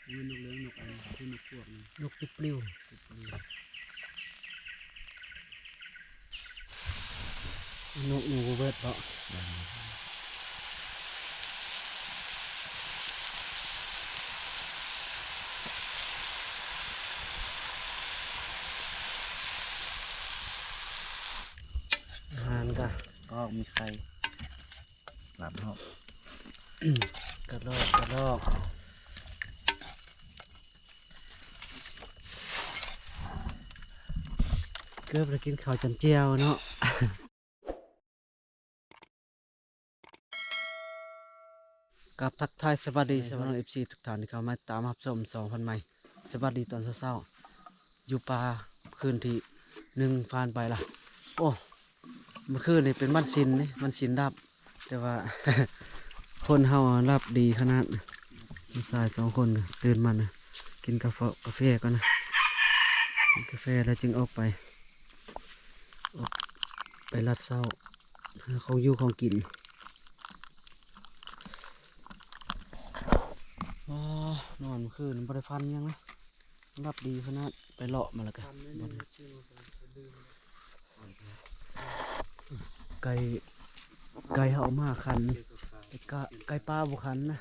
ບໍ່ແມ່ນນົກເຫຼືອງ ນົກອັນ ຄືນົກພວກນີ້ ນົກປິບປລິວ ປິບປລິວ ນົກນີ້ບໍ່ເບິດເນາະ. ອາຫານກະ ກອກມີໄຂ່ ລາບເນາະ ກະລອກ ກະລອກ ເກືອບໄດ້ກິນເຂົ້າຈ້ຳແຈ່ວເນາະ. ກາບທັກທາຍສະບາຍດີ ສະບາຍດີ ເອັຟຊີ ທຸກທ່ານທີ່ເຂົ້າມາຕາມຮັບຊົມຊ່ອງພັນໃໝ່. ສະບາຍດີຕອນເຊົ້າໆ ຢູ່ປ່າຄືນທີໜຶ່ງຜ່ານໄປລະ. ໂອ້ ມື້ຄືນນີ້ເປັນວັນສິນເດ້ ວັນສິນດັບ ແຕ່ວ່າ ຄົນເຮົາຫຼັບດີຂະໜາດ. ຊາຍສອງຄົນກະຕື່ນມານະ ກິນກາເຟ ກາເຟກ່ອນນະ ກິນກາເຟແລ້ວຈຶ່ງອອກໄປ ອອກໄປລັດເຊົ້າ ຫາຂອງຢູ່ຂອງກິນ. ອໍ ນອນມື້ຄືນບໍ່ໄດ້ຝັນຫຍັງນະ ຫຼັບດີຂະໜາດ. ໄປເລາະມາແລ້ວກະ ໄກ່ ໄກ່ເຮົາເອົາມາຂັນ ໄກ່ ໄກ່ປ່າບໍ່ຂັນນະ.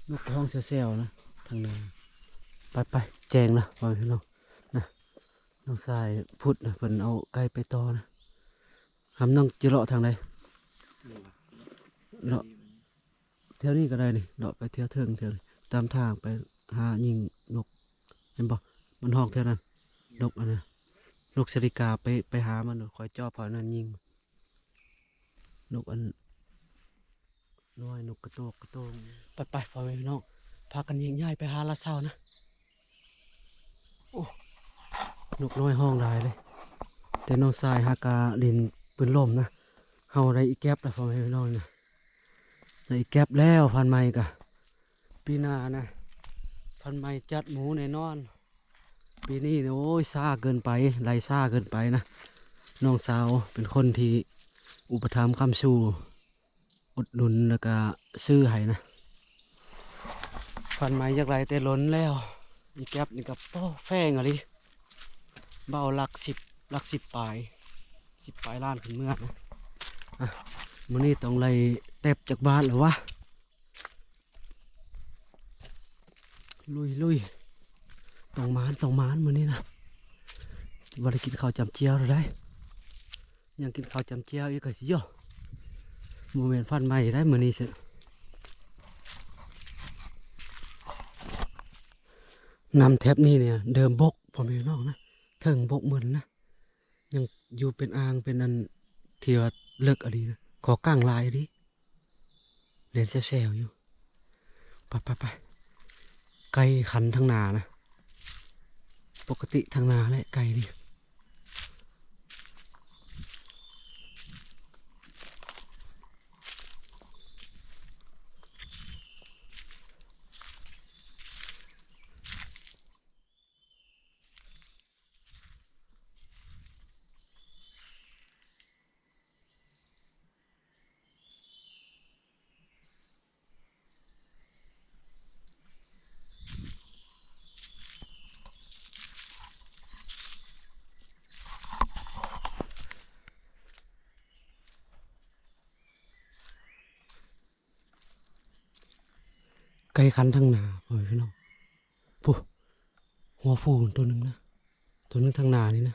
ນົກຮ້ອງແຊວໆນະ ທາງໜ້າ. ໄປໆ ແຈ້ງລະ ພໍ່ແມ່ພີ່ນ້ອງນະ. ນ້ອງຊາຍພຸດນະ ເພິ່ນເອົາໄກ່ໄປຕໍ່ນະ. ຫຳນ້ອງຈະເລາະທາງໃດ? ເລາະແຖວນີ້ກະໄດ້ນີ້ ເລາະໄປແຖວເທິງ ແຖວນີ້ ຕາມທາງໄປຫາຍິງນົກ ເຫັນບໍ່? ມັນຮ້ອງແຖວນັ້ນ ນົກອັນນັ້ນ ນົກສາລິກາ ໄປ ໄປຫາມັນ ຂ້ອຍຈອບເຂົານັ້ນຍິງ. ນົກອັນນ້ອຍ ນົກກະໂຕກກະໂຕງ. ໄປໆ ພໍ່ແມ່ພີ່ນ້ອງ ພາກັນແຍກຍ້າຍໄປຫາລັດເຊົ້ານະ. ໂອ້ ນົກນ້ອຍຮ້ອງຫຼາຍເລີຍ ແຕ່ນ້ອງຊາຍຫາກະຫຼິ້ນປືນລົມນະ. ເຮົາໄດ້ອີແກັບລະ ພໍ່ແມ່ພີ່ນ້ອງນະ ໄດ້ອີແກັບແລ້ວ. ພັນໃໝ່ກະ ປີໜ້ານະ ພັນໃໝ່ຈັດໝູແນ່ນອນ. ປີນີ້ນະ ໂອ້ຍ ຊ້າເກີນໄປ ໄລ່ຊ້າເກີນໄປນະ. ນ້ອງສາວເປັນຄົນທີ່ອຸປະຖຳຄ້ຳຊູ ອຸດໜູນ ແລ້ວກະຊື້ໃຫ້ນະ. ພັນໃໝ່ຢາກໄດ້ແຕ່ດົນແລ້ວ. ອີແກັບນີ້ກະ ໂອ້ ແພງອີ່ຫຼີ ເບົາຫຼັກສິບ ຫຼັກສິບປາຍ ສິບປາຍລ້ານຂຶ້ນເມືອນະ. ອະ ມື້ນີ້ຕ້ອງໄລ່ແຕັບຈັກບາດແລ້ວວະ. ລຸຍໆ ຕ້ອງໝານ ຕ້ອງໝານມື້ນີ້ນະ. ບໍ່ໄດ້ກິນເຂົ້າຈ້ຳແຈ່ວແລ້ວໃດ໋ ຍັງກິນເຂົ້າຈ້ຳແຈ່ວອີກກະຊິໂຍ ບໍ່ແມ່ນພັນໃໝ່ໄດ໋ມື້ນີ້ເສ. ນ້ຳແຖບນີ້ນີ້ເດີມບົກ ພໍ່ແມ່ນ້ອງນະ ເທິງບົກໝົດນະ. ຍັງຢູ່ເປັນອ່າງເປັນອັນທີ່ວ່າເລິກອີ່ຫຼີນະ ຂໍກັງຫຼາຍອີ່ຫຼີ ແລ່ນແຊວໆຢູ່. ໄປໆໆ ໄກ່ຂັນທາງໜ້ານະ ປົກກະຕິທາງໜ້າແຫຼະໄກ່ນີ້. ໄກ່ຂັນທາງໜ້າ ພໍ່ແມ່ພີ່ນ້ອງ. ພຸ້ນ ຫົວຜູ້ໂຕໜຶ່ງນະ ໂຕໜຶ່ງທາງໜ້ານີ້ນະ.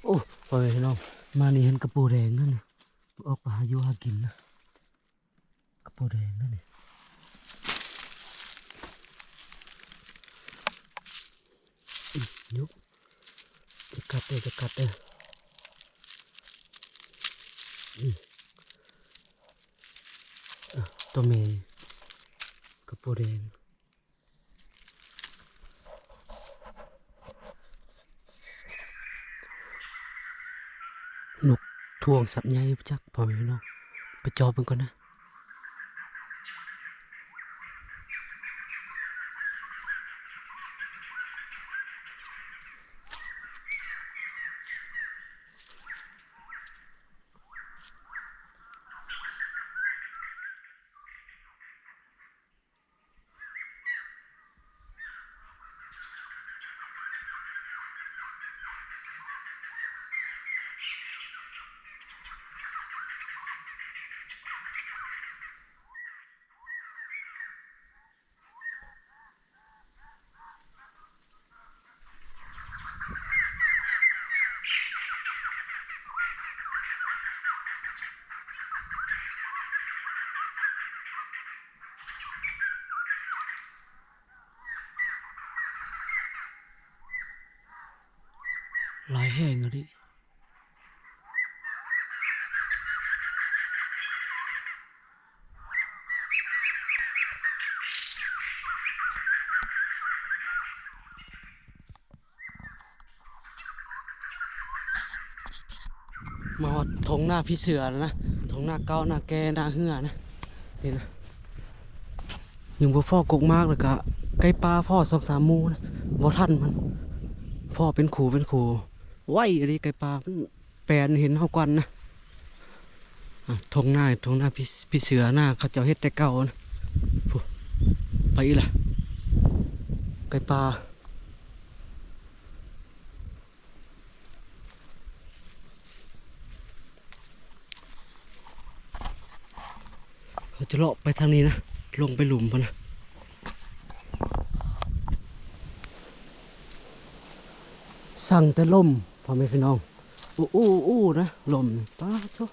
ໂອ້ ພໍ່ແມ່ພີ່ນ້ອງ ມານີ້ເຫັນກະປູແດງນັ້ນນະ ອອກໄປຫາຢູ່ຫາກິນນະ ກະປູແດງນັ້ນນີ້. ອືມ ຍົກ ຈະກັດເດີ ຈະກັດເດີ. ອືມ ໂຕແມ່ກະປູແດງ. ໂອ້ ພໍ່ແມ່ພີ່ນ້ອງ ມານີ້ເຫັນກະປູແດງ ປວງສັດໃຫຍ່ບໍ່ຈັກ ພໍ່ແມ່ພີ່ນ້ອງ ໄປຈອບເບິ່ງກ່ອນນະ. ຫຼາຍແຮງອີ່ຫຼີ. ມາຮອດທົ່ງນາຜີເສືອແລ້ວນະ, ທົ່ງນາເກົ່າ ນາແກ່ ນາເຫື່ອນະ ນີ້ນະ. ຍັງບໍ່ພໍ້ກົກໝາກ ແລ້ວກະໄກ່ປ່າພໍ້ສອງສາມໝູ່ນະ, ບໍ່ທັນມັນ ພໍ້ເປັນຄູ່ເປັນຄູ່. ໄວອີ່ຫຼີໄກ່ປ່າ ມັນແປນເຫັນເຮົາກ່ອນນະ. ອ່າ ທົ່ງນາ ທົ່ງນາຜີ ຜີເສືອນະ ເຂົາເຈົ້າເຮັດແຕ່ເກົ່ານະ. ພຸ້ນ ໄປອີກລະ ໄກ່ປ່າ. ເຮົາຈະເລາະໄປທາງນີ້ນະ ລົງໄປຫຼຸມພຸ້ນນະ. ສັ່ງແຕ່ລົມ ພໍ່ແມ່ພີ່ນ້ອງ ອູໆໆ ນະ ລົມນີ້ ປາດໂທ້.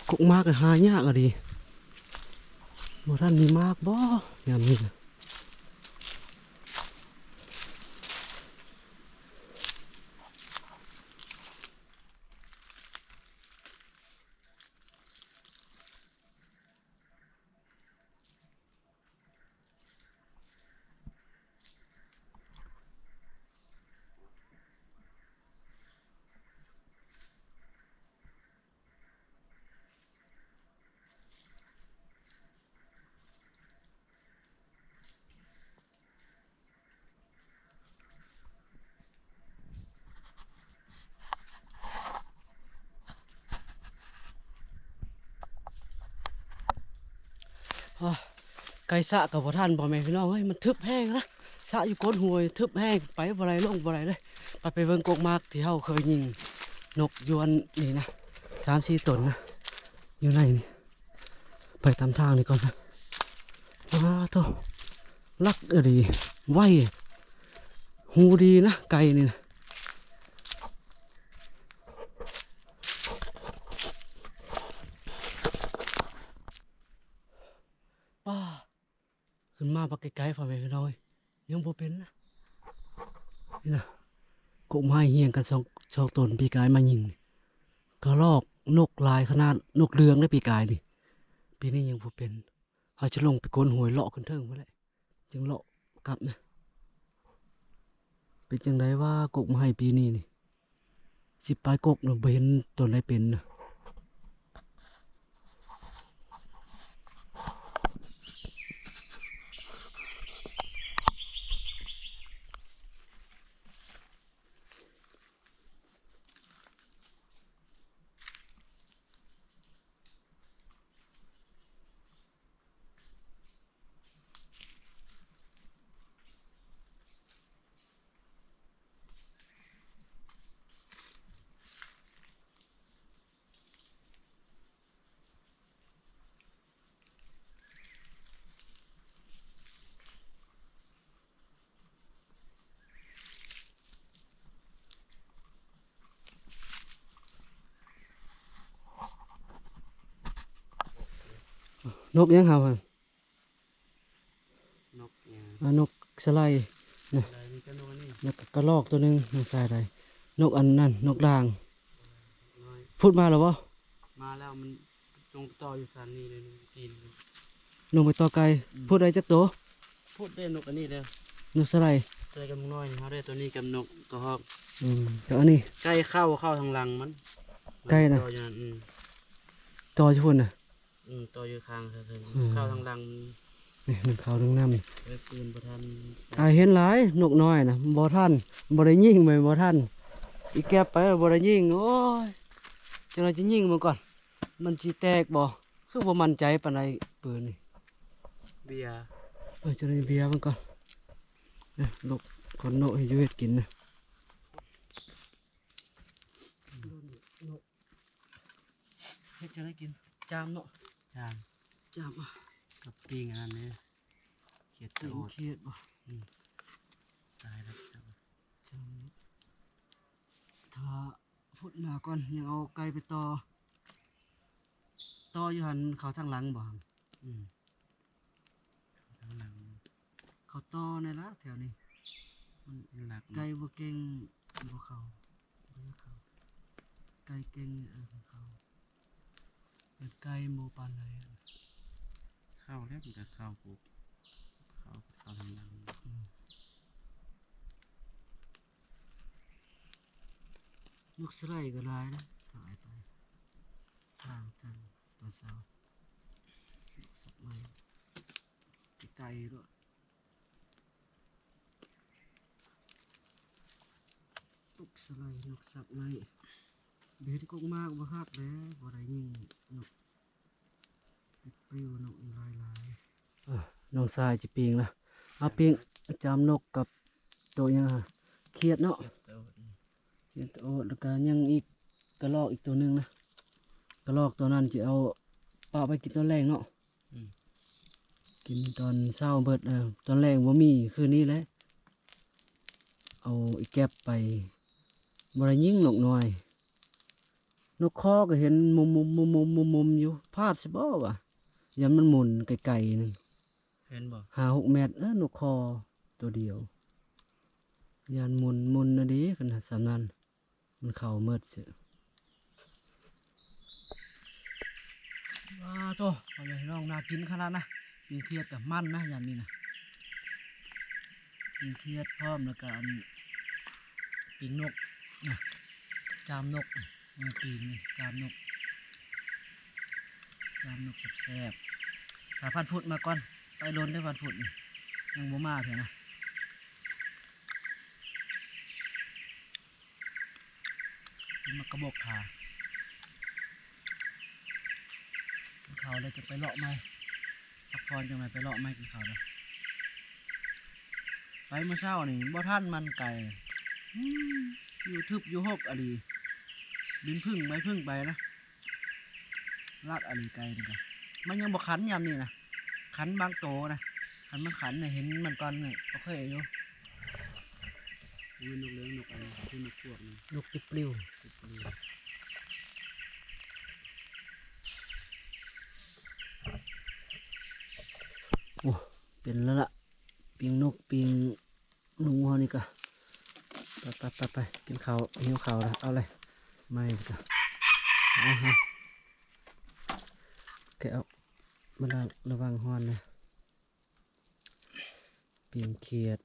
ກົກໝາກກໍຫາຍາກອີ່ຫຼີ ບໍ່ທັນມີໝາກບໍ່ຍາມນີ້ນະ. ໂອ້ຍ ໄກ່ສະກໍບໍ່ທັນ ພໍ່ແມ່ພີ່ນ້ອງເອີຍ ມັນທຶບແຮງນະ. ສະຢູ່ກົ້ນຫ້ວຍທຶບແຮງ ໄປບໍ່ໄດ້ ລົງບໍ່ໄດ້ເລີຍ. ໄປ ໄປເບິ່ງກົກໝາກທີ່ເຮົາເຄີຍຍິງນົກຢູ່ອັນນີ້ນະ ສາມສີ່ຕົນນະ ຢູ່ໃນນີ້. ໄປຕາມທາງນີ້ກ່ອນນະ. ອ້າໂທ້ ລັກອີ່ຫຼີ ໄວ ຮູ້ດີນະ ໄກ່ນີ້ນະ. ປ້າ ຂຶ້ນມາບັກໄກໆ ພໍ່ແມ່ພີ່ນ້ອງເອີຍ ຍັງບໍ່ເປັນນະ. ນີ້ນະ ກົກໄມ້ຮຽງກັນສອງ ສອງຕົນ ປີກາຍມາຍິງນີ້ ກະລອກນົກຫຼາຍຂະໜາດ ນົກເຫຼືອງເດ້ປີກາຍນີ້. ປີນີ້ຍັງບໍ່ເປັນ ເຮົາຈະລົງໄປກົ້ນຫ້ວຍ ເລາະຂຶ້ນເທິງພຸ້ນແຫຼະ ຈຶ່ງເລາະກັບນະ. ເປັນຈັ່ງໃດວ່າກົກມາໃຫ້ປີນີ້ນີ້ ສິບປາຍກົກນະ ບໍ່ເຫັນຕົນໃດເປັນນະ. ນົກຫຍັງເຮົາຫັ້ນ? ນົກຫຍັງ? ອ່າ ນົກສະໄລນະ. ສະໄລມີແຕ່ນົກອັນນີ້ ແລ້ວກໍກະລອກຕົວໜຶ່ງ ນົກສາຍໃດ ນົກອັນນັ້ນ ນົກດ່າງ. ນ້ອຍ ພຸດມາແລ້ວບໍ່? ມາແລ້ວ ມັນ ລົງໄປຕໍ່ຢູ່ສັນນີ້ເລີຍ ກິນ ລົງໄປຕໍ່ໄກ. ອືມ ພຸດໄດ້ຈັກໂຕ? ພຸດໄດ້ນົກອັນນີ້ເດີ ນົກສະໄລ ສະໄລກັບນົກນ້ອຍນີ້ ເຮົາໄດ້ຕົວນີ້ກັບນົກກະຮອກ. ອືມ ແລ້ວອັນນີ້ ໄກ່ເຂົ້າ ເຂົ້າທາງຫຼັງມັນ ໄກ່ນະ ຕໍ່ຢູ່ນັ້ນ ອືມ ຕໍ່ຢູ່ພຸ້ນນະ ອືມ ຕໍ່ຢູ່ຂ້າງເທິງ ອືມ ເຂົ້າທາງຫຼັງ ນີ້ໜຶ່ງເຂົ້າໜຶ່ງນ້ຳ ເອີ ປືນບໍ່ທັນ ອ້າຍເຫັນຫຼາຍນົກນ້ອຍນະ ບໍ່ທັນ ບໍ່ໄດ້ຍິງ ແມ່ນບໍ່ທັນ ອີແກັບໄປແລ້ວບໍ່ໄດ້ຍິງ ໂອ້ຍ ຈັ່ງໃດຈະຍິງມັນກ່ອນ ມັນຊິແຕກບໍ່? ຄືບໍ່ໝັ້ນໃຈປານໃດປືນນີ້ ເບຍ ເອີ ຈັ່ງໃດເບຍມັນກ່ອນ ເອີ ລົກກ່ອນເນາະ ເຮັດຢູ່ເຮັດກິນນະ ເຮັດຈັ່ງໃດກິນ ຈາມເນາະ ຈາມ ຈາມ ກັບປີ້ງອັນນັ້ນເດ້ ຂຽດ ປີ້ງຂຽດບໍ່? ອືມ ຕາຍແລ້ວ ຈາມ ຖ້າພຸດໜ້າກ່ອນ ຍັງເອົາໄກ່ໄປຕໍ່ ຕໍ່ຢູ່ຫັ້ນ ເຂົ້າທາງຫຼັງບໍ່? ອືມ ເຂົ້າທາງຫຼັງ ເຂົ້າຕໍ່ແດ່ລະແຖວນີ້ ມັນຫຼັກ ໄກ່ບໍ່ເກັ່ງ ບໍ່ເຂົ້າ ບໍ່ຢາກເຂົ້າ ໄກ່ເກັ່ງ ເອີ ເຂົ້າ ເປັນໄກ່ບໍ່ປານໃດ ເຂົ້າແລ້ວມັນກໍເຂົ້າ ເຂົ້າ ເຂົ້າທາງຫຼັງ ອືມ ນົກສະໄລກໍຫຼາຍນະ ຫາຍໄປ ທາງ ທາງ ຕອນເຊົ້າ ນົກສັບໄມ້ ໄກໆໂລດ ນົກສະໄລ ນົກສັບໄມ້ ເຫັນກົກໝາກບໍ່ຄັກແລ້ວ ບໍ່ໄດ້ຍິງນົກ ປິວນົກຫຼາຍໆ ເອີ ນ້ອງຊາຍຊິປີ້ງລະ ເອົາປີ້ງຈາມນົກກັບໂຕຫຍັງຫະ ຂຽດເນາະ ຂຽດໂຕ ແລ້ວກະຍັງອີກກະລອກອີກໂຕໜຶ່ງນະ ກະລອກໂຕນັ້ນຊິເອົາປະໄວ້ກິນຕອນແລງເນາະ ອືມ ກິນຕອນເຊົ້າເບິດ ເອີ ຕອນແລງບໍ່ມີ ຄືນນີ້ແຫຼະ ເອົາອີແກັບໄປ ບໍ່ໄດ້ຍິງນົກນ້ອຍ ນົກຄໍກໍເຫັນມຸມໆໆໆຢູ່ ພາດຊິບໍ່ວະ ຢ້ານມັນໝຸນໄກໆໜຶ່ງ ເຫັນບໍ່ ຫ້າຫົກແມັດ ເອີ ນົກຄໍໂຕດຽວ ຢ້ານໝຸນ ໝຸນນະເດ ຄັນສ່ຳນັ້ນ ມັນເຂົ້າໝົດເສຍ ວ້າໂຕ ພໍ່ແມ່ພີ່ນ້ອງ ໜ້າກິນຂະໜາດນະ ປີ້ງຂຽດກໍມັນນະ ຍາມນີ້ນະ ປີ້ງຂຽດພ້ອມ ແລ້ວກໍອັນ ປີ້ງນົກນະ ຈາມນົກ ເອີ ປີ້ງນີ້ ຈາມນົກ ຈາມນົກແຊບໆ ຖ້າພັນພຸດມາກ່ອນ ໄປດົນເດ້ພັນພຸດນີ້ ຍັງບໍ່ມາເທື່ອນະ. ກິນໝາກກະບົກຖ້າ ກິນເຂົ້າແລ້ວຈະໄປເລາະໃໝ່ ພັກຜ່ອນຈັ່ງໃດໄປເລາະໃໝ່ ກິນເຂົ້າແລ້ວ ໄປມື້ເຊົ້ານີ້ບໍ່ທັນມັນໄກ່ ອືມ ຢູ່ທຶບຢູ່ຮົກອີ່ຫຼີ ບິນຜຶ່ງໄປຜຶ່ງໄປນະ. ລັກອີ່ຫຼີໄກ່ນີ້ກະ ມັນຍັງບໍ່ຂັນຍາມນີ້ນະ ຂັນບາງໂຕນະ ຄັນມັນຂັນນະ ເຫັນມັນກ່ອນນີ້ໂອເຄຢູ່. ບໍ່ແມ່ນນົກເຫຼືອງ ນົກອັນນັ້ນ ຄືນົກພວກນີ້ ນົກຕິບປລິວ ຕິບປລິວ. ໂອ້ ເປັນແລ້ວລະ ປີ້ງນົກ ປີ້ງ ໜູເຮົານີ້ກະ ໄປໆໆ ກິນເຂົ້າ ຫິວເຂົ້າລະ ເອົາເລີຍ ມານີ້ກະ ເອົາ ເອົາ ມາລະ ລະວັງຮ້ອນນະ ປີ້ງຂຽດ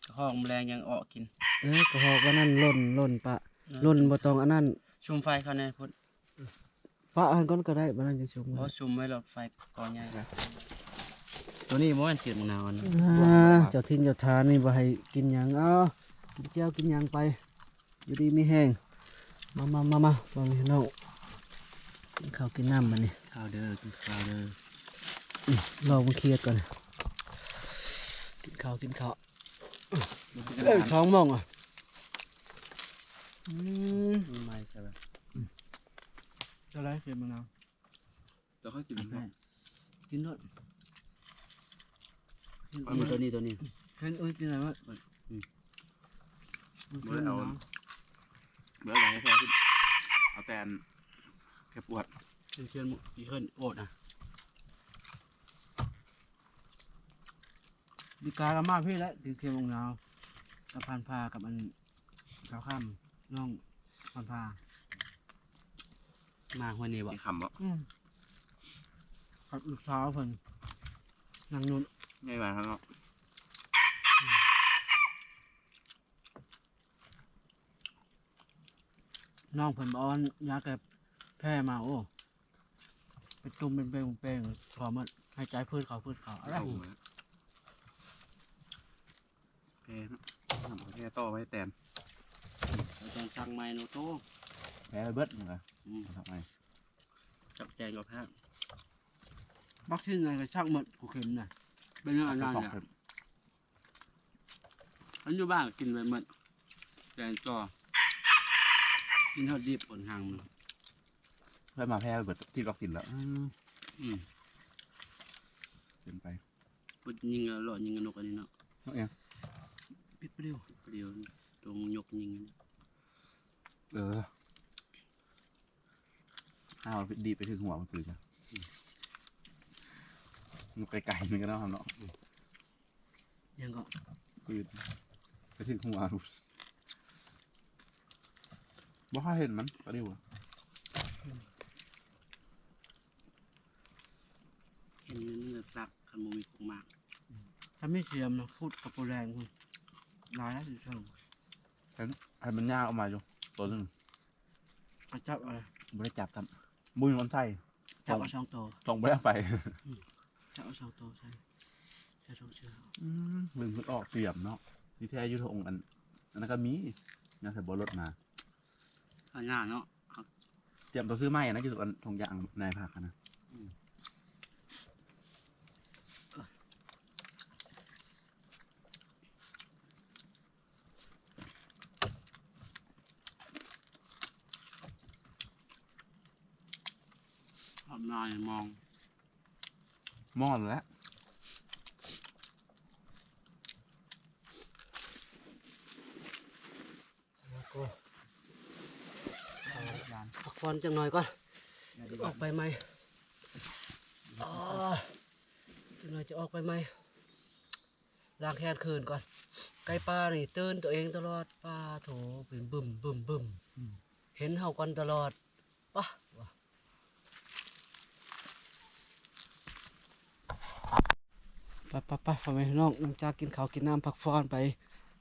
ກະຮອກມື້ແລງຍັງເອາະກິນ ເອີ ກະຮອກອັນນັ້ນຫຼົ່ນ ຫຼົ່ນປະ ຫຼົ່ນບໍ່ຕ້ອງອັນນັ້ນ ຊຸມໄຟເຂົາແດ່ພຸ້ນ. ປະຫັ້ນກ່ອນກໍໄດ້ ບາດນັ້ນຈັ່ງຊຸມ ບໍ່ຊຸມໄວ້ໂລດ ໄຟກໍໃຫຍ່ແລ້ວ. ໂຕນີ້ບໍ່ແມ່ນເຂດໝາກນາວນະ ອ່າ ເຈົ້າຖິ່ນເຈົ້າຖານນີ້ບໍ່ໃຫ້ກິນຫຍັງ ເອົາ ກິນແຈ່ວກິນຫຍັງໄປ ຢູ່ດີມີແຮງ. ມາໆໆໆ ມາພີ່ນ້ອງ ກິນເຂົ້າກິນນ້ຳບາດນີ້ ເຂົ້າເດີ ກິນເຂົ້າເດີ. ອືມ ລອງມັນຂຽດກ່ອນ ກິນເຂົ້າ ກິນເຂົ້າ ເອີ ສອງໂມງອະ. ອືມ ມັນໃໝ່ຊະລະ ອືມ ຈະໄດ້ເຂດໝາກນາວ. ແຕ່ຂ້ອຍກິນ ກິນໂລດ ເອົາມາໂຕນີ້ ໂຕນີ້ ເຄັນເອີຍ ກິນໄດ້ເບິດ ອືມ ມັນ ບໍ່ໄດ້ເອົາ ບໍ່ໄດ້ເອົາແຕ່ອັນແຄບອວດ ເຄັນ ກິນເຄັນໂອດນະ. ປີກາຍກໍມາພີ້ແຫຼະ ກິນເຄັມໝາກນາວ ກັບພັນພາ ກັບອັນ ສາວຄຳ ນ້ອງພັນພາ ມາຫ້ວຍນີ້ບໍ່? ທີ່ຄຳບໍ່? ອືມ ກັບລູກສາວເພິ່ນ ນາງນຸ່ນ ໃຫຍ່ຫວານເນາະ. ອືມ. ນ້ອງເພິ່ນບໍ່ອ່ອນ ຢາແກ້ແພ້ມາ ໂອ້ ເປັນຕຸ່ມເປັນເປ່ງເປັງ ທົ່ວໝົດ ຫາຍໃຈຟືດເຂົ້າຟືດເຂົ້າ ອະໄລ ແພ້ນະ ນ້ຳກາແຟຕໍ່ໄວ້ແຕນ ໄປແຕນ ສັ່ງໃໝ່ໂນໂຕ ແພ້ໄປເບິດ ນີ້ນະ ອືມ ສັ່ງໃໝ່ ຈັກແຕນກໍແພ້ ບັກຊິນນັ້ນກໍຊັກໝົດ ກູເຂັມນະ ເປັນຫຍັງອັນນັ້ນນະ ອັນຢູ່ບ້ານກໍກິນໄປໝົດ ແຕນຕໍ່ ກິນຮອດດິບ ຄົນຫາງມັນ ໄປມາແພ້ໄປເບິດ ທີ່ລັອກກິນແລ້ວ ອືມ ອືມ ເປັນໄປ ພຸດຍິງເລາະຍິງກັບນົກອັນນີ້ເນາະ ນົກຫຍັງ? ປິດປະດິວ ປິດປະດິວ ຕົງຍົກຍິງ ເອີ ອ້າວ ດີດໄປເຖິງຫົວມັນປືນນະ ອືມ ນົກໄກໆ ນີ້ກໍເນາະ ເນາະ ອືມ ຫຍັງເກາະ? ປືນໄປຖືກຫົວ ບໍ່ຄ່ອຍເຫັນມັນ ປາດິວ ເຫັນມັນແຕ່ຕັກ ຄັນບໍ່ມີກົກໝາກ ຖ້າມີສຽມນະ ຂຸດກັບປູແດງພຸ້ນ ຫຼາຍແລ້ວຢູ່ເທິງ ເຫັນ ເຫັນມັນຍ່າງອອກມາຢູ່ໂຕໜຶ່ງ ເອົາຈັບເອົາ ບໍ່ໄດ້ຈັບຊ້ຳ ບໍ່ມີບ່ອນໃສ່ ຈັບເອົາສອງໂຕ ຕ້ອງບໍ່ໄດ້ເອົາໄປ ອືມ ຈັບເອົາສອງໂຕໃສ່ ໃສ່ຖົງເສື້ອ ອືມ ເບິ່ງເພິ່ນອອກສຽມເນາະ ທີ່ແທ້ຢູ່ຖົງອັນ ອັນນັ້ນກໍມີ ຍັງໃສ່ບໍ່ລົດມາ ອັນນັ້ນເນາະ ຕຽມຕົວຊື້ໃໝ່ນະ ຢູ່ອັນຖົງຢາງໃນຜັກຫັ້ນນະ ອືມ ອອກໜ້າມອງ ມອງແຫຼະ ພັກຜ່ອນຈັກໜ່ອຍກ່ອນ ອອກໄປໃໝ່ ອາ ຈັກໜ່ອຍຈະອອກໄປໃໝ່ ລ້າງແຄ້ນຄືນກ່ອນ ໄກ່ປ່ານີ້ຕື່ນຕົວເອງຕະຫຼອດ ປາໂຖ ບຶ້ມໆ ອືມ ເຫັນເຮົາກ່ອນຕະຫຼອດ ປະ ໄປໆໆ ພໍ່ແມ່ພີ່ນ້ອງ ຫຼັງຈາກກິນເຂົ້າກິນນ້ຳພັກຜ່ອນໄປ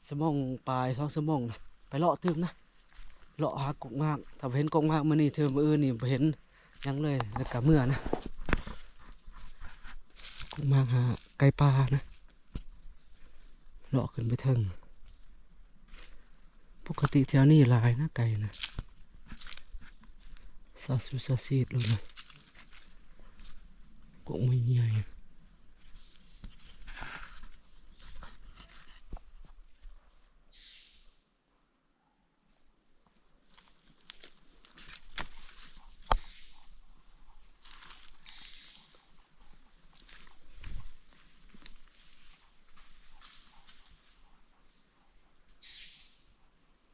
ຊົ່ວໂມງປາຍ ສອງຊົ່ວໂມງນະ ໄປເລາະຕື່ມນະ ເລາະຫາກົກໝາກ ຖ້າບໍ່ເຫັນກົກໝາກມື້ນີ້ ຖືມື້ອື່ນນີ້ບໍ່ເຫັນຫຍັງເລີຍ ແລ້ວກະເມືອນະ ກົກໝາກຫາໄກ່ປ່ານະ ເລາະຂຶ້ນໄປເທິງ ປົກກະຕິແຖວນີ້ຫຼາຍນະໄກ່ນະ ຊາຊູຊາຊີດໂລດນະ ກົກໄມ້ໃຫຍ່.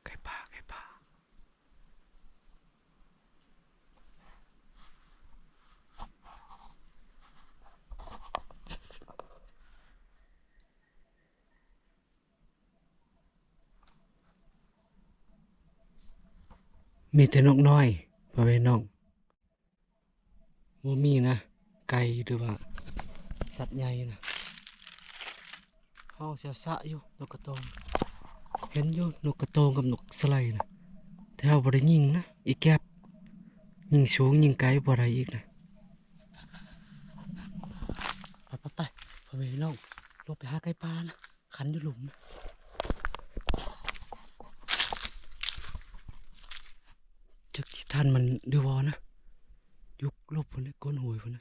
ໄກ່ປ່າ ໄກ່ປ່າ. ມີແຕ່ນົກນ້ອຍ ພໍ່ແມ່ນ້ອງ ບໍ່ມີນະ ໄກ່ ຫຼືວ່າສັດໃຫຍ່ນະ ຮ້ອງສຽວສະຢູ່ ນົກກະໂຕງ ເຫັນຢູ່ ນົກກະໂຕງກັບນົກສະໄລນະ ແຕ່ເຮົາບໍ່ໄດ້ຍິງນະ ອີແກັບ ຍິງສູງຍິງໄກບໍ່ໄດ້ອີກນະ. ໄປໆໆ ພໍ່ແມ່ພີ່ນ້ອງ ລົງໄປຫາໄກ່ປ່ານະ ຂັນຢູ່ລຸ່ມນະ ຈັກຊິທັນມັນຫຼືບໍ່ນະ ຢູ່ຫຼົບພຸ້ນແຫຼະ ກົ້ນຫ້ວຍພຸ້ນນະ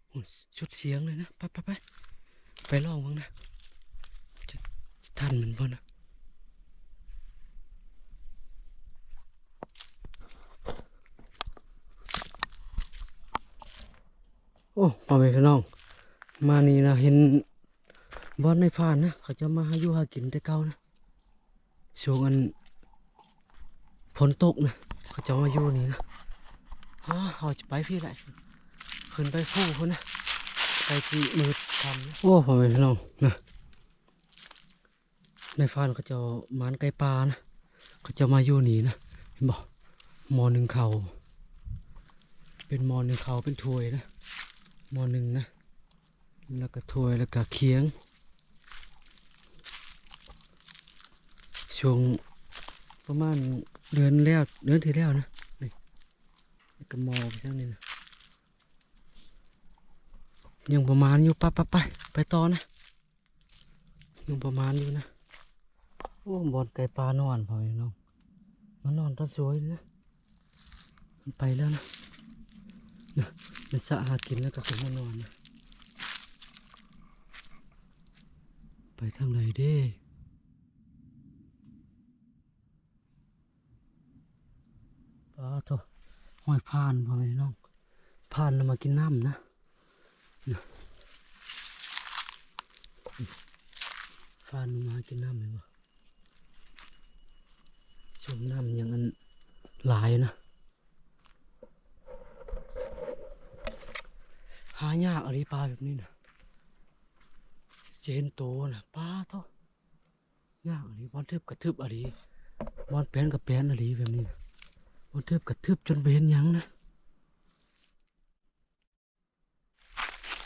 ໂອ້ຍ ສຸດສຽງເລີຍນະ ໄປໆໆ ໄປລອງເບິ່ງນະ ຈະທັນມັນບໍ່ນະ. ໂອ້ ພໍ່ແມ່ພີ່ນ້ອງ ມານີ້ນະ ເຫັນບ່ອນນາຍພານນະ ເຂົາເຈົ້າມາຫາຢູ່ຫາກິນແຕ່ເກົ່ານະ ຊ່ວງອັນຝົນຕົກນະ ເຂົາເຈົ້າມາຢູ່ນີ້ນະ ເຮົາຈະໄປພີ້ແຫຼະ ຂຶ້ນໄປພູພຸ້ນນະ ໃກ້ຊິມືດຄ່ຳນະ. ໂອ້ ພໍ່ແມ່ພີ່ນ້ອງນະ ນາຍພານເຂົາເຈົ້າໝານໄກ່ປ່ານະ ເຂົາເຈົ້າມາຢູ່ນີ້ນະ ເຫັນບໍ່ ໝໍ້ໜຶ້ງເຂົ້າ ເປັນໝໍ້ໜຶ້ງເຂົ້າ ເປັນຖ້ວຍນະ ໝໍ້ໜຶ້ງນະ ແລ້ວກະຖ້ວຍ ແລ້ວກະຄຽງ ຊ່ວງປະມານ ເດືອນແລ້ວ ເດືອນທີ່ແລ້ວນະ ນີ້ ກະໝໍໄປທາງນີ້ນະ ຍັງປະມານຢູ່ ໄປ ໄປ ໄປ ໄປຕໍ່ນະ ຍັງປະມານຢູ່ນະ. ໂອ້ ບ່ອນໄກ່ປ່ານອນ ພໍ່ແມ່ພີ່ນ້ອງ ມານອນຕອນສວຍນີ້ນະ ມັນໄປແລ້ວນະ ນະ ມັນສະຫາກິນແລ້ວກໍຂຶ້ນມານອນນະ ໄປທາງໃດເດ້? ປາໂທ້ ຫ້ອຍຟານ ພໍ່ແມ່ພີ່ນ້ອງ ຟານລະມາກິນນ້ຳນະ ນະ ຟານລະມາກິນນ້ຳ ເຫັນບໍ່? ຊົມນ້ຳຫຍັງອັນຫຼາຍນະ ຫາຍາກອີ່ຫຼີປາແບບນີ້ນະ ຈະເຫັນໂຕນະ ປາໂທ້. ຍາກອີ່ຫຼີ ບ່ອນທຶບກະທຶບອີ່ຫຼີ ບ່ອນແປນກະແປນອີ່ຫຼີ ແບບນີ້ນະ ບ່ອນທຶບກະທຶບຈົນບໍ່ເຫັນຫຍັງນະ.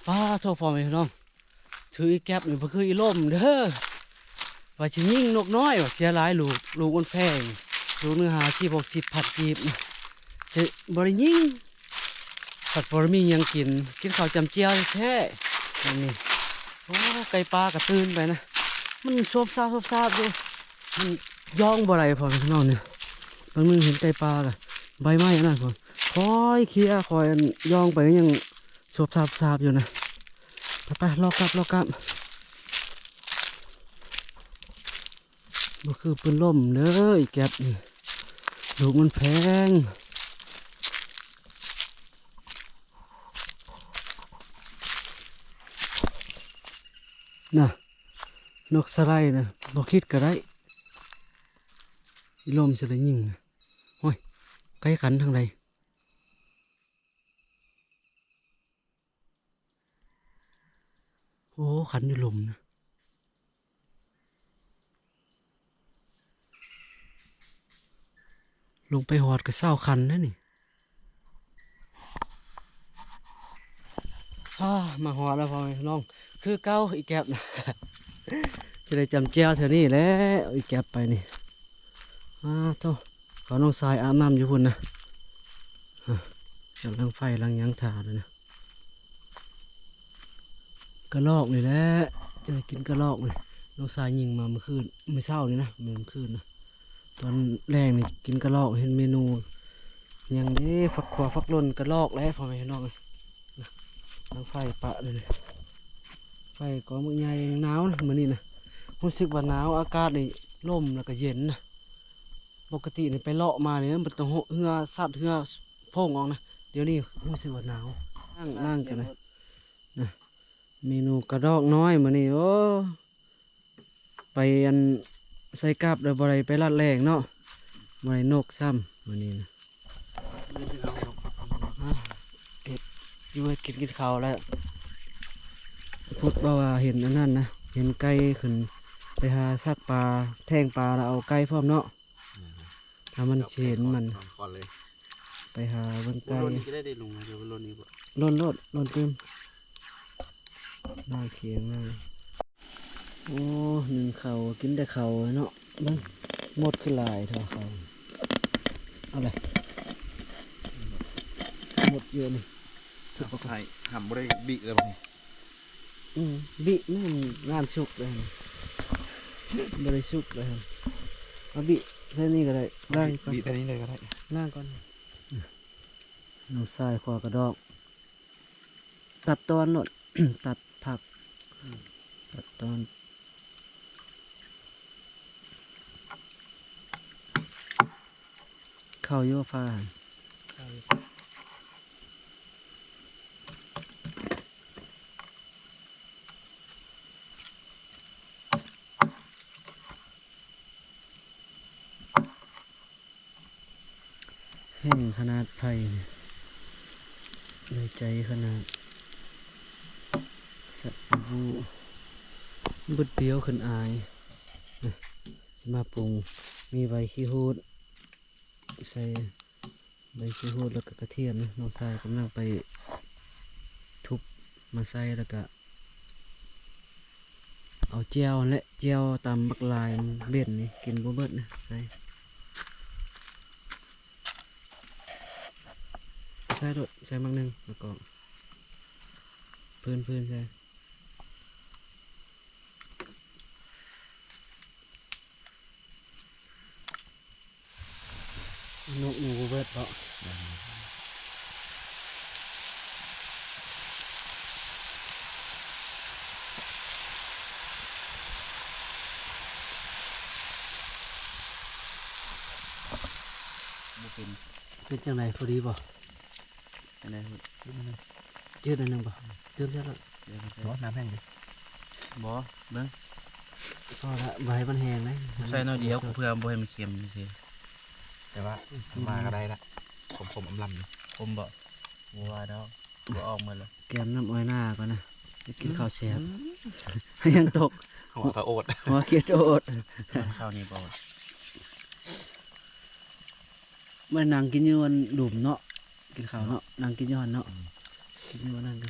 ປາໂທ້ ພໍ່ແມ່ພີ່ນ້ອງ ຖືອີ່ແກັບນີ້ບໍ່ຄືອີ່ລົມເດີ ວ່າຊິຍິງນົກນ້ອຍ ວ່າເສຍຫຼາຍລູກ ລູກມັນແພງ ລູກໜຶ່ງຫ້າສິບ ຫົກສິບພັນກີບນະ ແຕ່ບໍ່ໄດ້ຍິງ ພັດບໍ່ໄດ້ມີຫຍັງກິນ ກິນເຂົ້າຈ້ຳແຈ່ວແທ້ໆ ນີ້ ໂອ້ ໄກ່ປ່າກະຕື່ນໄປນະ ມັນສວບຊາບສວບຊາບຢູ່ ມັນຢອງບໍ່ໄດ້ ພໍ່ແມ່ພີ່ນ້ອງ ນີ້ ບາງໜຶ່ງເຫັນໄກ່ປ່າລະ ໃບໄມ້ອັນນັ້ນພຸ້ນ ຄ່ອຍເຄຍ ຄ່ອຍອັນ ຢອງໄປ ຍັງສວບຊາບສວບຊາບຢູ່ນະ ໄປໆ ລອກກັບ ລອກກັບ ບໍ່ຄືປືນລົມເດີ ອີ່ແກັບນີ້ ລູກມັນແພງນະ ນົກສະໄລນະ ບໍ່ຄິດກະໄດ້ ອີ່ລົມຊິໄດ້ຍິງນະ ໂອ້ຍ ໄກ່ຂັນທາງໃດ? ໂອ້ ຂັນຢູ່ລຸ່ມນະ ລົງໄປຮອດກະເຊົາຂັນແລ້ວນີ້ ອາ ມາຮອດແລ້ວ ພໍ່ແມ່ພີ່ນ້ອງ ຄືເກົ່າ ອີ່ແກັບນະ ຊິໄດ້ຈ້ຳແຈ່ວເທື່ອນີ້ແຫຼະ ອີ່ແກັບໄປນີ້ ອາໂທ້ ເຂົານ້ອງຊາຍອາບນ້ຳຢູ່ພຸ້ນນະ ອາ ກຳລັງໄຟລັງຫຍັງຖ້າຢູ່ນະ ກະລອກນີ້ແຫຼະ ຈະໄດ້ກິນກະລອກນີ້ ນ້ອງຊາຍຍິງມາມື້ຄືນ ມື້ເຊົ້ານີ້ນະ ແມ່ນມື້ຄືນນະ ຕອນແລງນີ້ກິນກະລອກ ເຫັນເມນູຫຍັງເດ້ ຝັກຂວາຝັກຫຼົ່ນກະລອກແຫຼະ ພໍ່ແມ່ພີ່ນ້ອງເອີຍ ນະ ດັງໄຟປະເລີຍ ໄຟກອງບັກໃຫຍ່ ໜາວນະມື້ນີ້ນະ ຮູ້ສຶກວ່າໜາວ ອາກາດນີ້ລົມແລ້ວກະເຢັນນະ ປົກກະຕິນີ້ໄປເລາະມານີ້ມັນຕ້ອງເຮືອຊັດເຮືອໂພງອອກນະ ດຽວນີ້ຮູ້ສຶກວ່າໜາວ ນັ່ງ ນັ່ງກັນນະ ນະ ເມນູກະດອກນ້ອຍມື້ນີ້ ໂອ້ ໄປອັນ ໃສ່ກັບແລ້ວບໍ່ໄດ້ໄປລັດແລ່ງເນາະ ບໍ່ໄດ້ນົກຊ້ຳມື້ນີ້ນະ ອາ ເຮັດຢູ່ເຮັດກິນ ກິນເຂົ້າແລ້ວ ພຸດບໍ່ວ່າເຫັນອັນນັ້ນນະ ເຫັນໄກ່ຂຶ້ນໄປຫາຊັກປາ ແທງປາ ແລ້ວເອົາໄກ່ພ້ອມເນາະ ຖ້າມັນຊິເຫັນມັນ ໄປຫາເບິ່ງໄກ່ ລົນນີ້ກະໄດ້ເດ້ລຸງ ເດີລົນນີ້ບໍ່ ລົນໂລດ ລົນຕື່ມ ລ້າງຄຽງມາ ໂອ້ ໜຶ້ງເຂົ້າ ກິນແຕ່ເຂົ້າເນາະ ເບິ່ງ ມົດຄືຫຼາຍແທ້ເຂົ້າ ເອົາເລີຍ ມົດເຍອະນີ້ ເອົາໄປໃຫ້ ຫຳບໍ່ໄດ້ບິແລ້ວບັດນີ້ ອືມ ບິແມ່ນງານສຸກເລີຍ ບໍ່ໄດ້ສຸກເລີຍ ເອົາບິໃສ່ນີ້ກະໄດ້ ລ້າງກ່ອນ ບິໃສ່ນີ້ເລີຍກະໄດ້ ລ້າງກ່ອນ ນ້ອງຊາຍຂົວກະດອກ ຕັດຕອນໂລດ ຕັດຜັກ ອືມ ຕັດຕອນ ເຂົ້າຢູ່ຟ້າ ເຂົ້າຢູ່ ແຮງຂະໜາດໄຟນີ້ ໄດ້ໃຈຂະໜາດ ສັດບູດດຽວຂຶ້ນອາຍ ນະ ຊິມາປຸງ ມີໃບຂີ້ຫູດ ໃສ່ໃບຂີ້ຫູດ ແລ້ວກະກະທຽມນະ ນ້ອງຊາຍກຳລັງໄປທຸບມາໃສ່ ແລ້ວກະ ເອົາແຈ່ວຫັ້ນແຫຼະ ແຈ່ວຕຳບັກຫຼາຍ ເບັ້ນນີ້ກິນບໍ່ເບິດນະ ໃສ່ ໃສ່ໂລດ ໃສ່ໝາກໜຶ່ງ ແລ້ວກໍພື້ນໆໃສ່. ນົກນີ້ບໍ່ເບິດເນາະ. ບໍ່ເປັນ. ເປັນຈັ່ງໃດ? ພໍດີບໍ່? ອັນໃດ? ຈືດອັນໜຶ່ງບໍ່? ຕື່ມໃສ່ໂລດ. ບໍ່ ນ້ຳແຫ້ງເດ້. ບໍ່ ເບິ່ງ ພໍລະ ບໍ່ໃຫ້ມັນແຫ້ງເດ້. ໃສ່ໜ້ອຍດຽວ ເພື່ອບໍ່ໃຫ້ມັນເຄັມຊື່ໆ. ແຕ່ວ່າ ຊິມ ມາກໍໄດ້ລະ. ຂົມໆ ອຳລຳຢູ່. ຂົມບໍ່? ບໍ່ວ່າດອກ ບໍ່ອອກໝົດລະ. ແກມນ້ຳອ້ອຍໜ້າກ່ອນນະ ໄປກິນ ອືມ ເຂົ້າແຊບ. ອືມ ຍັງຕົກ ຫົວກະໂອດ ຫົວເຄດໂອດ. ເຂົ້ານີ້ບໍ່? ມານັ່ງກິນຢູ່ອັນລຸ່ມເນາະ ກິນເຂົ້າເນາະ ນັ່ງກິນຢູ່ຫັ້ນເນາະ. ອືມ ກິນຢູ່ອັນນັ້ນກໍ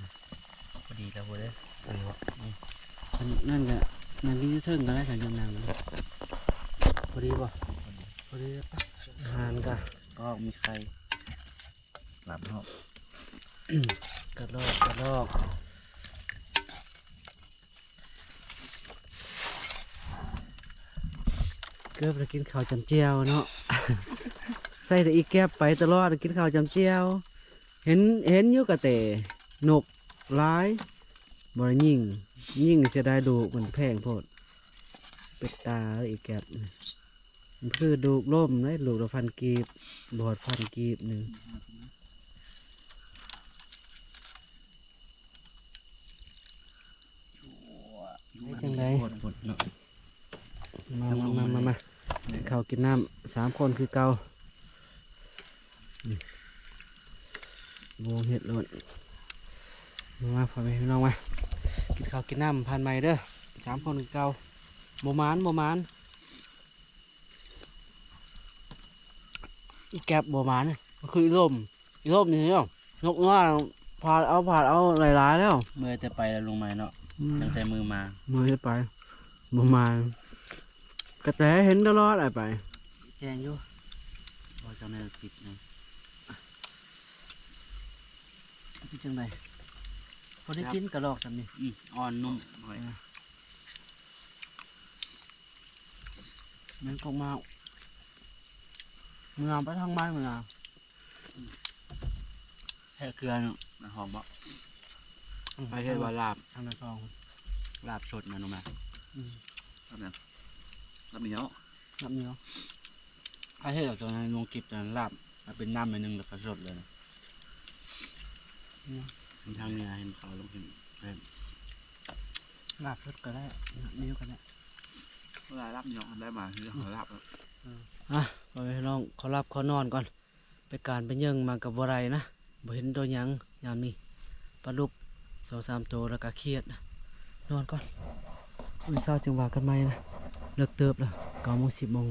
ພໍດີແລ້ວພຸ້ນເດ້. ເອີ ອືມ ອັນນັ້ນກໍນັ່ງກິນຢູ່ເທິງກໍໄດ້ ຄັນຢາກນັ່ງ. ພໍດີບໍ່? ພໍດີ. ອາຫານກໍ ກໍມີໄຂ່ ລາບເນາະ ກະລອກ ກະລອກ. ເກີບແລ້ວກິນເຂົ້າຈ້ຳແຈ່ວເນາະ ໃສ່ແຕ່ອີ່ແກັບໄປຕະຫຼອດ ກິນເຂົ້າຈ້ຳແຈ່ວ. ເຫັນ ເຫັນຢູ່ກະແຕ ນົກຫຼາຍ ບໍ່ໄດ້ຍິງ ຍິງເສຍດາຍລູກ ມັນແພງໂພດ. ເປັດຕາເອີຍ ອີ່ແກັບ ມັນຄືລູກລົມເດ້ ລູກລະພັນກີບ ບໍ່ຮອດພັນກີບໜຶ່ງ. ເຮັດຈັ່ງໃດ? ມາ ມາ ມາ ມາ ມາ ກິນເຂົ້າກິນນ້ຳ ສາມຄົນຄືເກົ່າ. ໂມເຮັດໂລດ. ມາ ມາ ພໍ່ແມ່ພີ່ນ້ອງ ມາກິນເຂົ້າກິນນ້ຳ ຜ່ານໃໝ່ເດີ ສາມຄົນຄືເກົ່າ. ບໍ່ໝານ ບໍ່ໝານ. ອີ່ແກັບບໍ່ມານີ້ ມັນຄືອີ່ລົມ ອີ່ລົມນີ້ເນາະ ນົກນ້ອຍ ພາດເອົາ ພາດເອົາຫຼາຍໆແລ້ວ. ເມື່ອແຕ່ໄປແລ້ວ ລຸງໃໝ່ເນາະ ອືມ ຕັ້ງແຕ່ມື້ມາ ມື້ໄປ ບໍ່ມາ ກະແຕເຫັນຕະຫຼອດ ອ້າຍໄປ ແຈ້ງຢູ່ ບໍ່ ເຈົ້າແນວຕິດນະ. ເປັນຈັ່ງໃດ? ພໍໄດ້ກິນກະລອກສ່ຳນີ້ ອືມ ອ່ອນນຸ້ມ ເອີ. ແມ່ນກົກມາກ ເມືອໄປທາງໄມ້ເມືອ ແທະເກືອເນາະ ມັນຫອມບໍ່? ອືມ ໃຜເຮັດວ່າລາບ ທາງນະຄອນ ລາບສົດນະ ໜູມາ ອືມ ລາບຫຍັງ? ລາບໜຽວ ລາບໜຽວ ໃຜເຮັດເອົາຕົວນັ້ນລົງຄລິບ ຕົວນັ້ນລາບ ເອົາເປັນນ້ຳໜ້ອຍໜຶ່ງ ແລ້ວກໍສົດເລີຍນະ ອືມ ທາງເໜືອເຫັນເຂົາລົງຄລິບ ລາບສົດກໍໄດ້ ລາບໜຽວກໍໄດ້. ເວລາລາບໜຽວໄດ້ມາ ຄືເຮົາລາບແລ້ວ ເອີ ອ່ະ ພໍ່ແມ່ພີ່ນ້ອງ ຂໍຫຼັບຂໍນອນກ່ອນ ໄປການໄປເຍິງມາກໍບໍ່ໄດ້ນະ ບໍ່ເຫັນໂຕຫຍັງຍາມນີ້ ປາດຸກສອງສາມໂຕ ແລ້ວກໍຂຽດ ນອນກ່ອນ ມື້ເຊົ້າຈຶ່ງວ່າກັນໃໝ່ນະ ເລິກເຕີບແລ້ວ ເກົ້າໂມງ ສິບໂມງ